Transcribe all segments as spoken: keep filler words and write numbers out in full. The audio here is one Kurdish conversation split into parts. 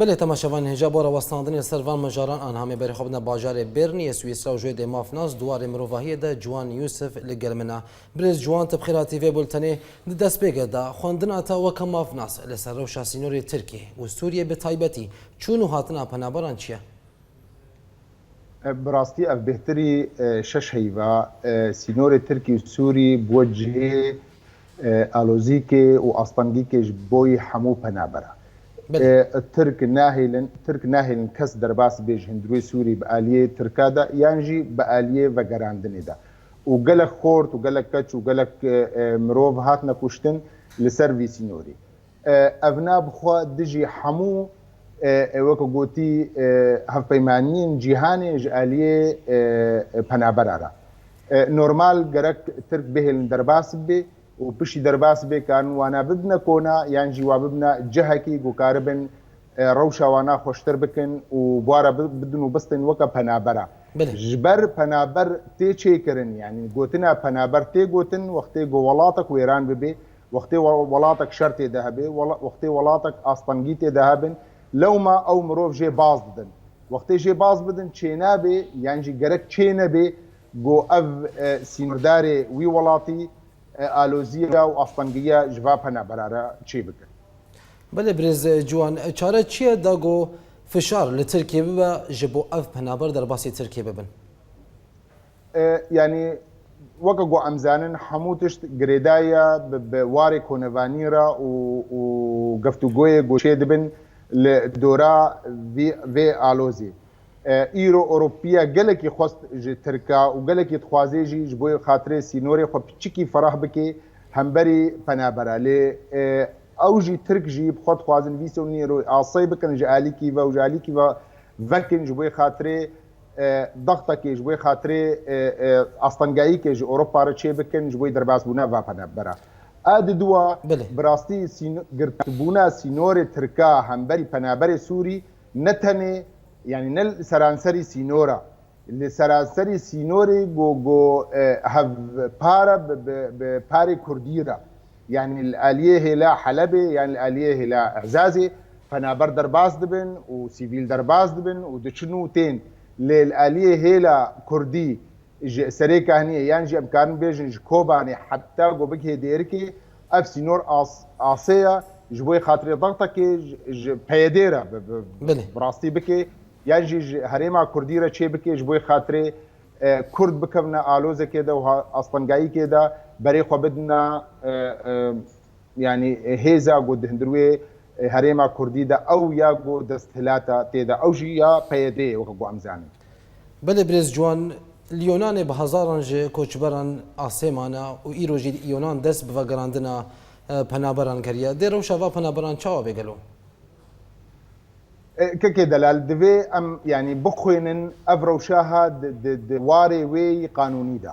Belê, temaşevan, hêja bo rawestandinê ser van mijaran an hamê berê xwe bidine bajarê Berniyê Swîsra û ji wê dê mafnas di warê mirovahiyê de Ciwan Yûsif li gel min e. Birêz Ciwan, tu bi xêr hatî vê bultenê. Di destpêkê de xwendina te weke mafnas li ser rewşa sînorê Tirkiyê û Sûriyê bi taybetî çûn û hatina penaberan çi ye? E, bi rastî ev bêhtirî, e, şeş heyva, e, sînorê Tirkî û Sûrî bû cihê, e, alozîkê û astengîkê ji bo yî hemû penabera. Belê. E, Tirk nahêlin, Tirk nahêlin kes derbas bê ji hundirê Sûrî bi aliyê Tirka de yan jî bi aliyê vegerandinê de. Û gelek xort û gelek keç û gelek, e, e, mirov hatine kuştin li ser vî sînorî. E, evna bi xwe dijî hemû, e, e, weke gotî, e, hevpeymaniyên cîhanê ji aliyê, e, e, penabera re. E, normal gerek Tirk bihêlin derbas bibe û piştî derbas bibe karin wana bibine kona yan jî wa bibine cihekî ku karibin, e, rewşa wana xweştir bikin û bi wa re bi-, bidin û bistên weke penabera. Belê. Ji ber penaber tê çêkirin, yanî gotina penaber tê gotin wextê ku welatek wêran bibe, wextê we-, welatek şer tê de hebe, wela-, wextê welatek astengî tê de hebin, lewma ew mirov jê baz didin. Wextê jê baz bidin çênabe, yan jî gerek çênebe ku ev, e, sînordarê wî welatî, e, aloziya û astengiya ji va penabera re çêbikin. Belê birêz Ciwan, çare çi ye da ku fişar li Tirkiyê bibe ji bo ev penaber derbasî Tirkiyê bibin? E, yanî weke ku em zanin hemû tişt girêdayî ye bi, bi warê konevanî re û, û geftûgoyê ku çêdibin li dora vî, vê alozê. E, îro Ewropiya gelekî xwest ji Tirka û gelekî dixwaze jî ji bo xatirê sînorê xwe piçikî ferah bike hemberî penabera. Lê, e, ew jî Tirk jî bi xwe dixwazin vî sînorê asê bikin ji alîkî ve û ji alîkî ve vekin ji bo xatirê, e, dextekê, ji bo xatirê, e, e, astengayîkê ji Ewropa re çêbikin ji bo derbasbûna va penabera. A di dua Belê. Bi rastî sîn-, girtibûna sînorê Tirka hemberî penaberê Sûrî ne tenê, yanî ne li seranserî sînora, li seranserî sînorê ku, ku, e, hevpar e bi, bi, bi parê Kurdî re. Yanî li aliyê hêla Helebê, yan li aliyê hêla Ezazê penaber derbas dibin û sivîl derbas dibin û diçin û tên. Lê li aliyê hêla Kurdî ji Serê Kahniyê yan jî em karin bêjin ji Kobanê heta ku bigihê Dêrikê, ev sînor as-, asê ye ji bo xatirê dextekê ji, ji P Y D re bi, bi, Belê. Bi rastî bike yan jî ji herêma Kurdî re çê bike ji bo xatirê, e, Kurd bikevine alozekê de û ha-, astengayîkê de berê xwe bidine, e, e, yanî, e, hêza ku di hundir wê, e, herêma Kurdî de ew ya ku desthilata tê de ew jî ya P Y D weke ku em zanin. Belê birêz Ciwan, li Yonanê bi hezaran ji koçberan asê mane û îro jî Yonan dest bi vegerandina, e, penaberan kiriye. Dê rewşa va penaberan çawa bê gelo? E, kekê delal, divê em, yanî, bixwînin ev rewşa ha di, di, di warê wê yî qanûnî de.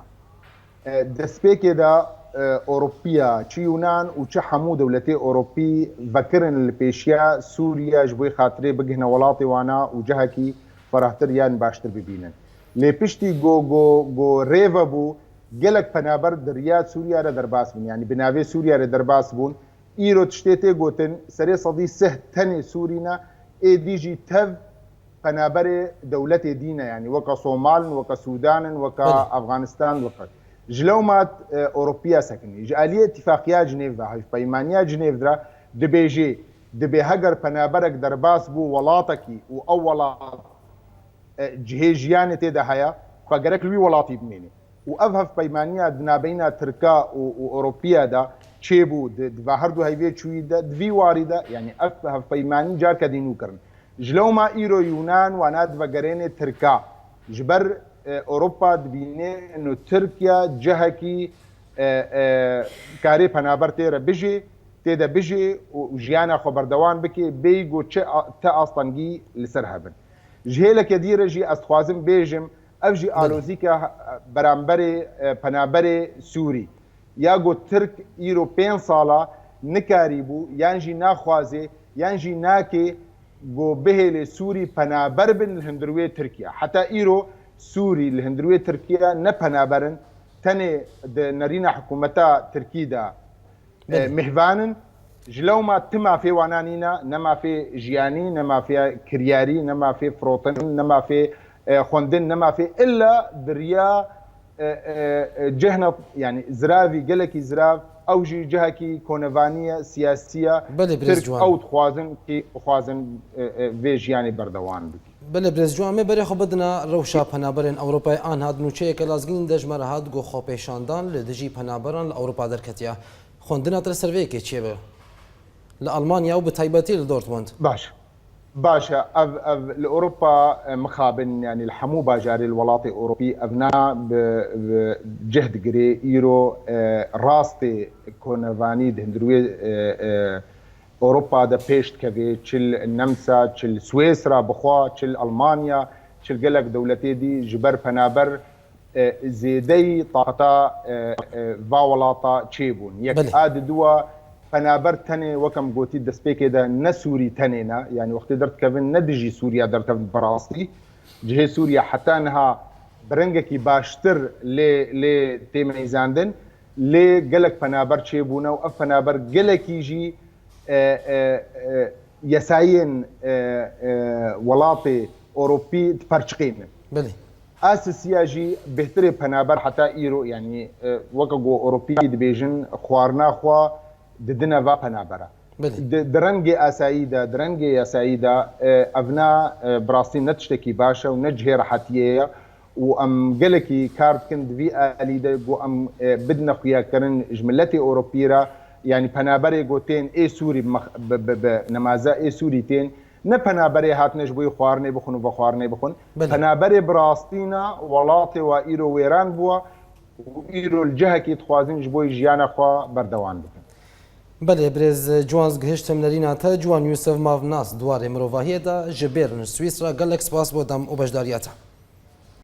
E, destpêkê de, e, Ewropiya, çi Yunan û çi hemû dewletê Ewropî vekirin li pêşiya Sûriya ji bo xatirê bigihine welatê wana û cihekî ferahtir yan baştir bibînin. Lê piştî go, go, go rê vebû, gelek penaber di riya Sûriya re derbas bûn. Yanî bi navê Sûriya re derbas bûn. Îro tiştê tê gotin, serê sedî sih tenê Sûrî ne, êdî jî tev penaberê dewletê dî ne, yanî weke Somal in, weke Sûdan in, weke Belê. Afganistan, weke. Ji lewma, e, Ewropiya sekinî. Ji aliyê Îtîfaqiya Cinêv ve, Hevpeymaniya Cinêv de dibêjê, dibê heger penaberek derbas bû welatekî û ew welat e, cihê jiyanê tê de heye, xwe gerek li wî welatî bimêne. Û ev hevpeymaniya di nabeyna Tirka û, û Ewropiya de çêbû, di, di va her du heyvê çûyî de, di vî warî de, yanî ev hevpeymanî carke dî nû kirin. Ji lewma îro Yunan wana divegerêne Tirka. Ji ber, e, Ewropa dibîne ino Tirkiye cihekî, e, e, karê penaber tê re bijê, tê de bijê û jiyana xwe berdewam bike, bêyî ku çi a-, ti astengî li ser hebin. Ji hêleke dî re jî ez dixwazim bêjim, ev jî Belê. Alozîke beramberê, e, penaberê Sûrî. Ya ku Tirk îro pênc sala nikarîbû, yan jî naxwaze, yan jî nake ku bihêlê Sûrî penaber bin li hundir wê Tirkiye. Heta îro Sûrî li hundir wê Tirkiye ne penaber in, tenê di nerîna hikûmeta Tirkî de, e, Belê. Mêhvan in. Ji lewma ti mafê wana nîne, ne mafê jiyanî, ne mafê kiryarî, ne mafê firotin, ne mafê, e, xwendin, ne mafê illa bi riya, e, e, e, cihna, yani ziravî, gelekî zirav, ew jî cihekî konevanî ye, siyasî ye. Belê, birêz Tirk Ciwan. Ew dixwazin kî bixwazin, e, e, vê jiyanê berdewam bikin. Belê, birêz Ciwan, me berê xwe bidina rewşa penaberên Ewropayê. Anha di nûçeyeke lezgînî de ji me re hat, got xwepêşandan li dijî penaberan li Ewropa derketiye. Xwendina te li ser vê yekê çi ye be? Li Almanya û bi taybetî li Dortmund. Baş. Baş e. Ev, ev li Ewropa, e, mixabin, yani li hemû bajarê li welatê Ewropî, ev na bi, bi cih digirê. Îro, e, rastê konevanî di hundirê, e, e, Ewropa de pêş dikevê, çi li Nemsa, çi li Swêsra bixwe, çi li Almanya, çi li gelek dewletê dî ji ber penaber, e, zêdeyî taqeta, e, e, va welata çêbûn. Yek Belê. A di dua penaber tenê, wek em gotî destpêkê de, ne Sûrî tenê ne, yani wextê derdikevin ne dijî Sûriya derdikevin bi rastî. Cihê Sûriya heta niha bi rengekî baştir lê, lê tê meyzandin, lê gelek penaber çêbûne û ev penaber gelekî jî, e, e, e, yesayên, e, e, welatê Ewropî diperçiqînin. Belê. Asisiya jî bêhtirê penaber heta îro, yani, e, weke ku Ewropî dibêjin, xwarina xwe didine va penabera. Belê. Di, di rengê asayî de, di rengê yasayî de, e, evna, e, bi rastî ne tiştekî baş e û ne cihê rehetiyê ye û em gelekî kar dikin di vî alî de ku em, e, bidine xuyakirin ji miletê Ewropî re, yani penaberê ku tên ê Sûrî bi mex-, bi, bi, bi nemaza ê Sûrî tên, ne penaberê hatine ji bo yê xwarinê bixwin û vexwarinê bixwin. Belê. Penaberê bi rastî ne, welatê wa îro wêran bûye û îro li cihekî dixwazin ji bo yê jiyana xwe berdewam bikin. Belê, birêz Ciwan, ez gihiştim nerîna te. Ciwan Yûsif, mavnas di warê mirovahiyê de, ji Bern ji Swîsra, gelek spas bo dem û beşdariya te.